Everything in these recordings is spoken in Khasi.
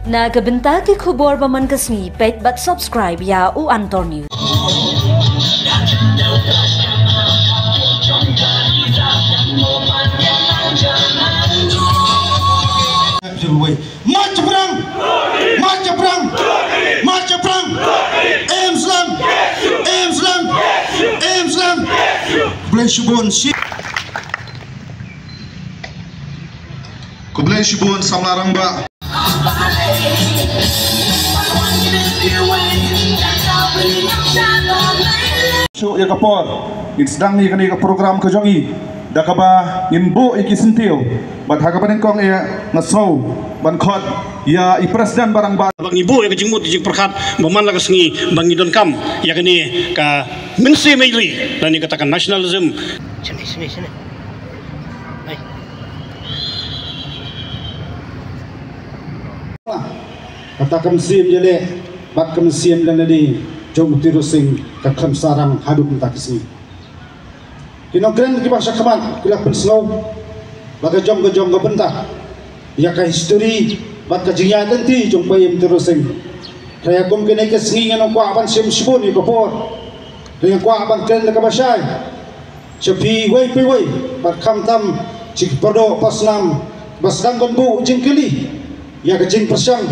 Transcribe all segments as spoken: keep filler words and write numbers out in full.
Na ka bynta ki khubor ba man ka sngi, peit bad subscribe ïa U Antor News. Mat Chaprang! Mat Chaprang! Mat Chaprang! Em Slam! Em Slam! Em Slam! Khublei shibun shi. Khublei shibun samla rangbah. Shuh ïa ka por ngin sdang ïa kane ka program ka jong ngi da kaba ngin buh ïa ki syntiew bad ha kaba nyngkong ïa nga sngew ban khot ïa i president ba rangbah. Ba ngi buh ïa ka jingmut jingpyrkhat ba man la ka sngi ba ngi donkam ïa kane ka mynsiem ri lane kata ka nationalism. Sini, sini, sini. Hai. Kata ka mynsiem ïaleh bad ka mynsiem lane jong u Tyrus Sing ka khlem sarang haduh mynta ka sngi. Ki nongkren kiba sha khmat ki la pynsngew ba ka jong ka jong ka bynta ïa ka history bad ka jingïaid lynti jong u Bah Tyrus Sing. Te ïa kum kane ka sngi ngan ong kwah ban shim shibun ïa ka por. Te ngan kwah ban kren da kaba shai sha phi wei pa wei bad khamtam sha ki pardoh pasnam ba sdang ban buh jingkylli ïa ka jingpyrshang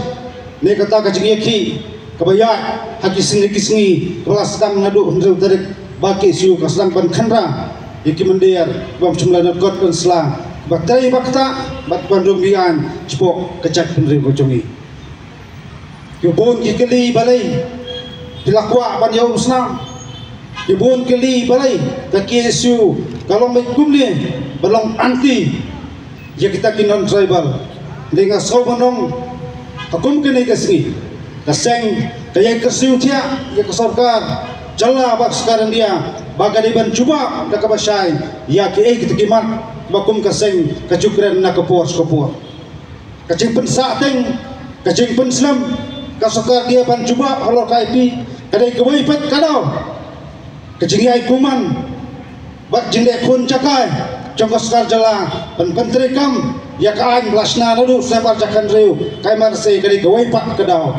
ne kata ka jingïakhih kaba ïaid ha ki sngi ki sngi kaba la sdang naduh hynriew tarik ba K S U ka sdang ban khynra ïa ki mynder bym shym la nangkot ban sla ba trei ba ktah bad ban rung biang shapoh ka jaitbynriew ka jong ngi. Ki bun ki kylli balei ki la kwah ban ïa umsnam. Ki bun ki kylli balei ka K S U ka long beit kumne ba long anti ïa kita ki non tribal. Dei nga sngew ban ong ha kum kane ka sngi ka seng ka ïai kyrsiew thiah ïa ka sorkar jylla bad sorkar India ba ka dei ban jubab da kaba shai ïa kiei kita ki mat ba kum ka seng ka ju kren na ka por sha ka por. Ka jingpynsah teng ka jingpynslem ka sorkar India ban jubab halor ka I P ka dei kawei pat ka daw. Ka jingïai kumne bad jingdei khun jakai jong ka sorkar jylla ban pyntreikam ïa ka aiñ ba la shna naduh snem ar hajar khathynriew ka M R S A ka dei kawei pat ka daw.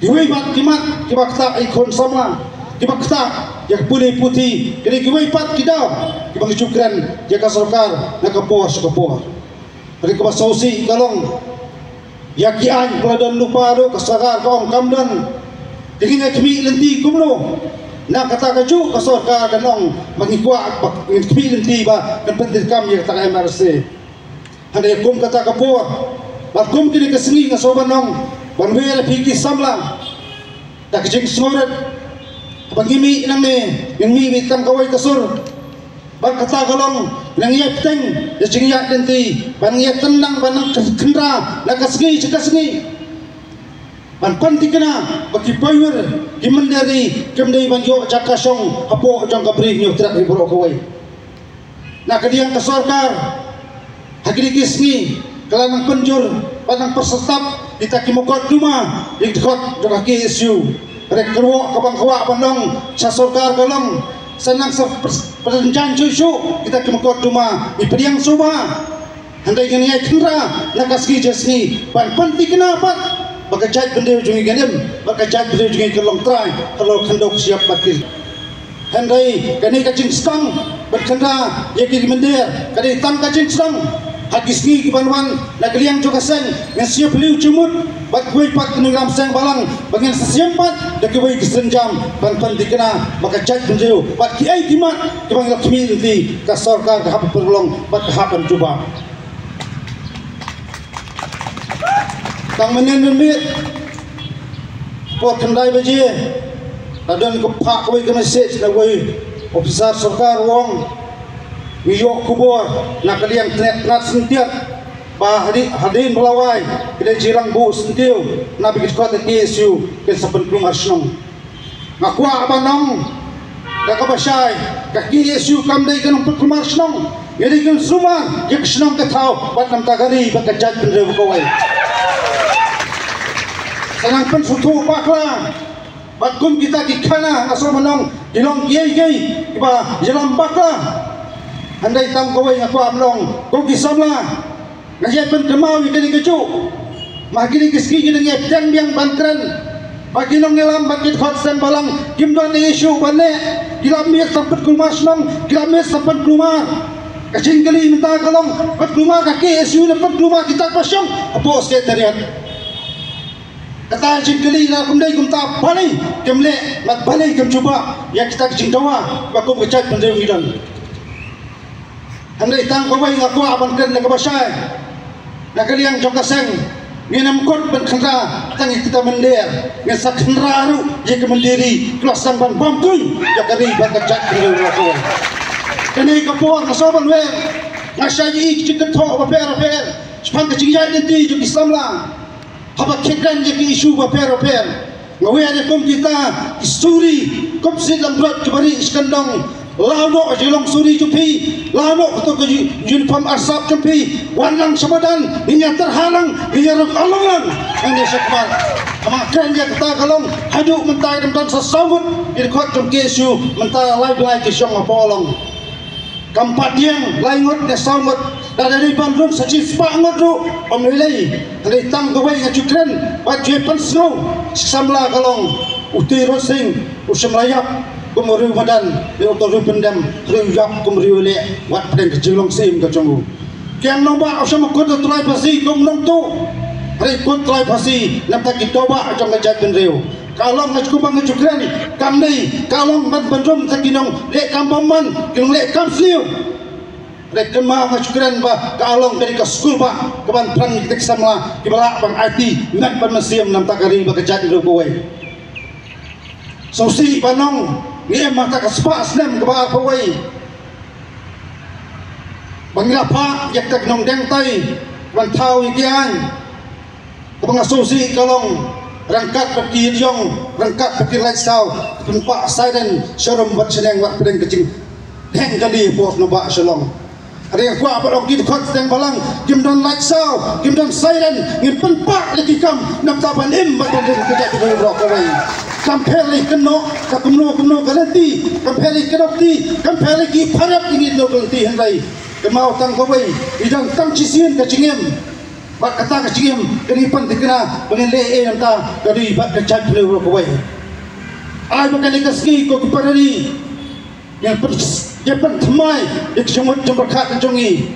Kiwei pat ki mat kiba ktah ïa ki khun samla kiba ktah ïa ka pule puthi ka dei kiwei pat ki daw kiba ngi ju kren ïa ka sorkar na ka por sha ka por. Hynrei kaba sngewsih ka long ïa ki aiñ ba la don lypa ruh ka sorkar ka ong kam don. Te ngin ïa khmih lynti kumno? Na kata kajuh ka sorkar kan ong ba ngi kwah ba ngin khmih lynti ba kan pyntreikam ïa kata ka M R S A. Hynrei kum kata ka por bad kum kine ki sngi nga sngewbha ban ong ban wer ïa phi ki samla da ka jingsngewrit ba ngi mih nangne ngin mih beit tang kawei ka sur. Bad kata ka long nang ïa bteng ïa jingïaid lynti ban ïa tynnang ban nang khynra na ka sngi sha ka sngi ban pynthikna ba ki paiwir ki mynder ri kim dei ban ïoh jaka shong hapoh jong ka Bri Hynñiewtrep hi baroh kawei. Na ka liang ka sorkar ha kine ki sngi ka la nang pynjur bad nang pyrshah kita ki mukotduma ïa ki dkhot jong ka K S U. Hynrei ka ruh kaba nga kwah ban ong sha sorkar ka long sa nang sa pyrshah pynjan shuh shuh kita ki mukotduma, ïa pdiang shuh bha. Hynrei ngin ïai khynra na ka sngi sha sngi ban pynthikna pat ba ka jaitbynriew jong ngi kan im bad ka jaitbynriew jong ngi kan long trai halor khyndew ksiap bad ki. Hynrei kane ka jingsdang ban khynra ïa ki mynder ka dei tang ka jingsdang. Ha ki sngi ki ban wan na ka liang jong ka seng ngin sa ïa phylliew jingmut bad kiwei pat ki nongïalam seng balang ba ngin sa shim pat da kiwei ki sienjam ban pynthikna ba ka jaitbynriew bad kiei ki mat kiba ngi la khmih lynti ka sorkar ka hap ban pynlong bad ka hap ban jubab. Tang mynnin mynmiet por khyndai baje la don ka phah kawei ka message na uwei u ophisar sorkar u ong ngi ïoh khubor na ka liang tnat tnat sentiat ba hadien hadien ba la wai ki dei jingïarap buh syntiew na ba ki dkhot ka K S U kin sa pynkulmar shnong. Nga kwah ban ong da kaba shai ka K S U kam dei ka nongpynkulmar shnong. Ngi dei ki nongsulmar ïa ka shnong ka thaw bad namar ka ri bad ka jaitbynriew kawei. Sa nang pynsngewthuh bakla bad kum kita ki khana nga sngewbha ban ong ki long kiei kiei kiba ïalam bakla. Hynrei tang kawei nga kwah ban ong ko ki samla nga ïai pynkynmaw ïa kane kajuh. Ma kine ki sngi ki dang ïa pdiang biang ban kren ba ki nongïalam bad ki dkhot seng bhalang kim don ei ei shuh ban leh. Ki la miet sa pynkulmar shnong, ki la miet sa pynkulmar ka jingkylli mynta ka long, pynkulmar ka K S U ne pynkulmar kita kiba shong hapoh Secretariat. Kata jingkylli la kum dei kumta, balei kim leh bad balei kim jubab ïa kita ki jingdawa ba kum ka jaitbynriew ngi don. Hynrei tang kawei nga kwah ban kren na kaba shai. Na ka liang jong ka seng, ngin ym kut ban khynra tang ïa kita mynder, ngin sa khynra ruh ïa ka mynder ri, ka la sdang ban bam kuiñ ïa ka ri bad ka jaitbynriew ruh. Kane ka por ka shu ban wer, nga shah ïohi ki jingkynthoh bapher bapher shaphang ka jingïaid lynti jong ki samla. Haba ki kren ïa ki issue bapher bapher, nga wer ïa kum kita ki suri, kum suri langbrot kiba rieh shi kyndong. Law noh ka jinglong suri jong phi, law noh kato ka ju-, uniform arsap jong phi, wan lang sha madan, ngin ïa tyrha lang, ngin ïa rung along lang. Ngan ïa shakmat. Haba kren ïa kata ka long, haduh mynta ki dang don sa saw ngut ki dkhot jong K S U, mynta lai blai ki shong hapoh long. Kam pat ïeng lai ngut ne saw ngut, lada dei ban rung sa shispah ngut ruh ym lei lei. Hynrei tang kawei nga ju kren bad ju pynsngew, shi samla ka long u Tirot Sing, u shym la ïap kum u riew madan, ne uto u riew pyndem, hynrei u ïap kum u riew leh wat pdeng ka jinglong syiem ka jong u. Kiang nongbah u shym kut da u trai Phasi kum nongtuh, hynrei kut trai Phasi na bynta ki daw bah jong ka jaitbynriew. Ka long nga ju, kumba nga ju kren, kam dei ka long ban pynrung ïa ki nongleh kam bymman, ki nongleh kam sniew. Hynrei kynmaw nga ju kren ba ka long kane ka skul bah kaban pran ïa kita ki samla kiba lah ban aiti met bad mynsiem na bynta ka ri bad ka jaitbynriew kawei. Sngewsih ban ong ngi im ha kata ka spah snem kaba arphew wei ba ngi la phah ïa kita ki nongdeng tai ban thaw ïa ki aiñ. Kaba nga sngewsih ka long ryngkat bad ki ïing, ryngkat bad ki lait saw, pynpah siren sharum bad shaneng wat pdeng ka jingdheng kali hapoh nongbah Shillong. Hynrei nga kwah ban ong ki dkhot seng bhalang, kim don lait saw, kim don siren, ngin pynpah ïa ki kam na bynta ban im bad ban rim ka jaitbynriew baroh kawei. Kam pher lei kynnoh ka kumno kumno ka lynti, kam pher lei kynnoh ti, kam pher lei ki pharap ïa ngi kumno ka lynti, hynrei kynmaw tang kawei, i don tang shisien ka jingim. Bad kata ka jingim ka dei ban pynthikna ba ngin leh ei na bynta ka ri bad ka jaitbynriew baroh kawei. Ai ba kane ka sngi ko ki para ri, ngin pyn, ngin pynthymmai ïa ka jingmut jingpyrkhat ka jong ngi,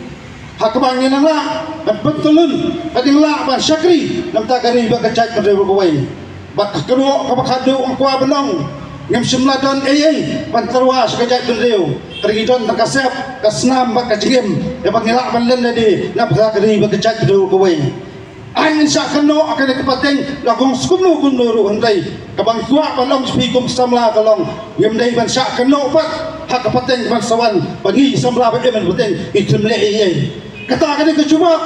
ha kaba ngin nang lah ban pyntyllun, ba ngin lah ban shakri na bynta ka ri bad ka jaitbynriew baroh kawei. Bad ka kyrwoh kaba khatduh nga kwah ban ong, ngim shym la don ei ei ban tyrwa sha ka jaitbynriew. Hynrei ngi don tang ka sep, ka snam bad ka jingim ïa ba ngin lah ban len lade na bynta ka ri bad ka jaitbynriew kawei. Ai ngin shah kynnoh ha kane ka pateng la kong skumno kumno ruh, hynrei kaba nga kwah ban ong sha phi kum samla ka long, ngim dei ban shah kynnoh pat ha ka pateng kaban sa wan ba ngi samla ba im ha ka pateng ngi khlem leh ei ei. Kata ka dei ka jubab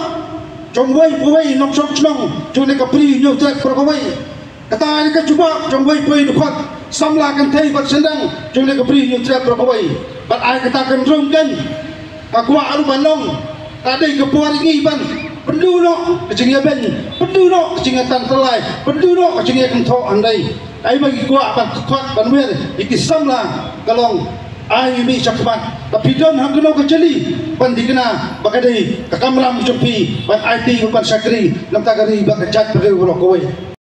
jong uwei pa uwei nongshong shnong jong kane ka Bri Hynñiewtrep baroh kawei. Kata ka dei ka jubab jong uwei pa uwei u dkhot samla kynthei bad shynrang jong kane ka Bri Hynñiewtrep baroh kawei. Bad ai kata kan rung kan, nga kwah ruh ban ong, ka dei ka por ïa ngi ban pynduh noh ka jingïabeiñ, pynduh noh ka jingïatan tyllai, pynduh noh ka jingïakynthoh, hynrei ai ba ngi kwah ban khot ban wer ïa ki samla ka long, ai ngi mih shakhmat, lada phi don ha kano ka jylli ban thikna ba ka dei ka kamram jong phi ban aiti ban shakri na bynta ka ri bad ka jaitbynriew baroh kawei.